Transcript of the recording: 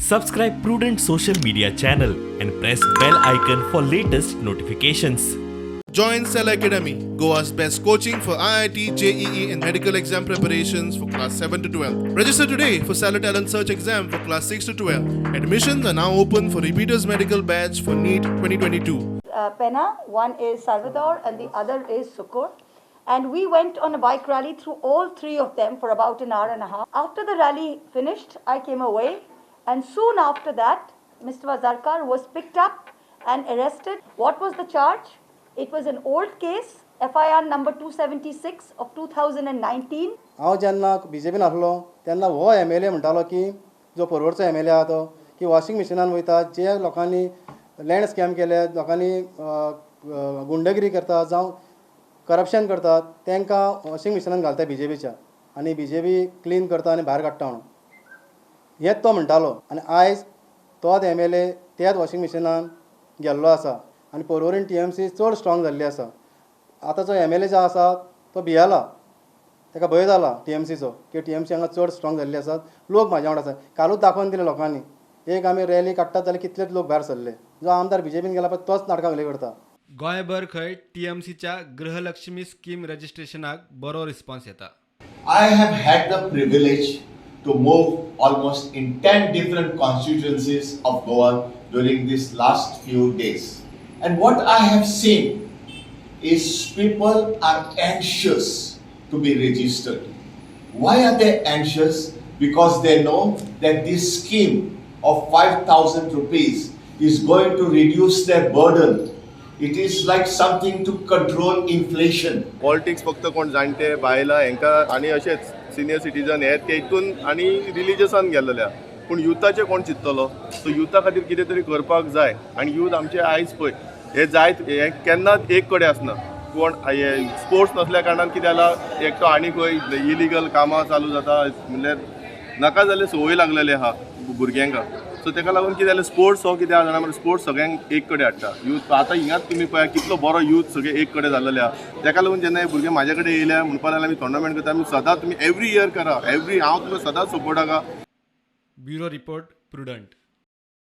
Subscribe Prudent social media channel and press bell icon for latest notifications. Join Cell Academy, Goa's best coaching for IIT, JEE, and medical exam preparations for class 7 to 12. Register today for Stellar Talent Search exam for class 6 to 12. Admissions are now open for repeaters medical batch for NEET 2022. Penna, one is Salvador, and the other is Sukur. And we went on a bike rally through all three of them for about an hour and a half. After the rally finished, I came away, and soon after that, Mr. Vazarkar was picked up and arrested. What was the charge? It was an old case, FIR number 276 of 2019. हांव जेन्ना बीजेपीन आसलो तेन्ना हो MLA म्हणटालो की जो पर्वरचो MLA आहा तो की वॉशिंग मशिनान वयता, जे लोकांनी लँड स्कॅम केले, लोकांनी गुंडगिरी करता जावं करप्शन करतात, तांकां वॉशिंग मशिनान घालता बीजेपीच्या आनी बीजेपी क्लीन करता आनी भायर काडटा म्हणून हेच तो म्हणटालो. आनी आयज तोच एमएलए त्याच वॉशिंग मशिनान गेल्लो आसा आनी पर्वरीन टीएमसी चड स्ट्रॉंग जाल्ली आसा. आतां जो एमएलए जो आसा तो भियेला, ताका भंय जाला टीएमसीचो की टीएमसी हांगा चड स्ट्रॉंग जाल्ली आसात, लोक म्हाज्या वांगडा आसा. कालूच दाखोवन दिले लोकांनी, एक आमी रॅली काडटात जाल्यार कितलेच लोक भायर सरले. जो आमदार बीजेपीन गेला पळय तोच नाटकां कसली करता. गोंयभर खंय टीएमसीच्या गृहलक्ष्मी स्कीम रजिस्ट्रेशनाक बरो रिस्पॉन्स येता. I have had the privilege to move almost in 10 different constituencies of Goa during these last few days. And what I have seen is people are anxious to be registered. Why are they anxious? Because they know that this scheme of 5,000 rupees is going to reduce their burden. It is like something to control inflation. Politics फक्त कोण जाणटे, बायलां हेंकां आनी अशेंच senior citizen हे तेतून आनी रिलिजसान गेल्लेले आहा, पूण युथाचें कोण चिंततलो? सो युथा खातीर कितें तरी करपाक जाय. आनी यूथ आमचे आयज पळय हे जायत हे केन्नाच एक कडेन आसना. कोण हे स्पोर्ट्स नासल्या कारणान कितें जाला, एकटो आनी खंय इलिगल कामां चालू जाता, म्हणल्यार नाका जाल्ले संवय लागलेले आहा भुरग्यांक. सो तेका लागून कितें जालें, स्पोर्ट्स हो कितें आहा जाणा, स्पोर्ट्स सगळ्यांक एक कडेन हाडटा यूथ. आतां हिंगाच तुमी पळया कितलो बरो यूथ सगळे एक कडेन जाल्लेले आहा. तेका लागून जेन्ना हे भुरगे म्हाजे कडेन येयले म्हणपाक लागले, आमी टोर्नामेंट करता, आमी सदांच, तुमी एवरी इयर करा, एवरी, हांव तुमकां सदांच सपोर्टाक आहा. Bureau report, Prudent.